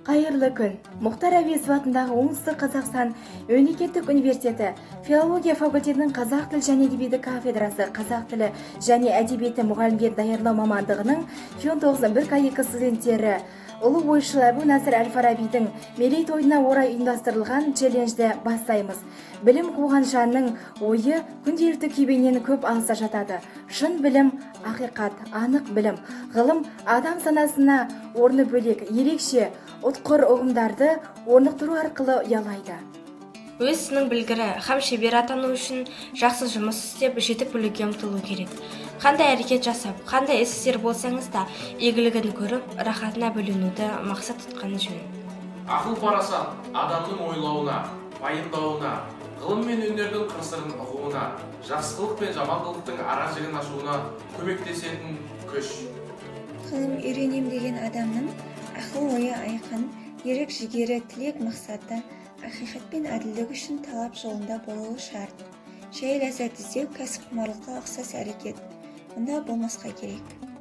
Қайырлы күн! Мұхтар Әуезов атындағы Оңтүстік Қазақстан мемлекеттік университеті филология факультетінің қазақ тілі және әдебиеті кафедрасы қазақ тілі және әдебиеті мұғалімдер даярлау мамандығының Ф9 1К2 студенттері ұлы ойшыл Әбу Насыр әл Фарабидің мерейтойына орай ұйымдастырылған челленджді бастаймыз. Білім қуған жанның ойы күнделікті күйбеңнен көп алыста жатады. Шын білім, ақиқат, анық білім, ғылым адам санасына орны бөлек, ерекше, ұтқыр ұғымдарды орнықтыру арқылы ұялайды. Өз ісінің білгірі һәм шебері атану үшін жақсы жұмыс істеп, жетік білуге ұмтылу керек. Қандай әрекет жасап, қандай іс істер болсаңыз да, игілігін көріп, рахатына бөленуді мақсат тұтқан жөн. Ақыл парасат адамның ойлауына, пайымдауына, ғылым мен өнердің қыр сырын ұғуына, жақсы қылық пен жаман қылықтың ара жігін ашуына көмектесетін күш. Ғылым үйренем деген адамның ақыл ойы айқын, ерік жігері, тілек мақсаты ақиқат пен әділдік үшін талап жолында болуы шарт. Жай ләззат іздеу кәсіпқұмарлыққа ұқсас әрекет, онда болмасқа керек.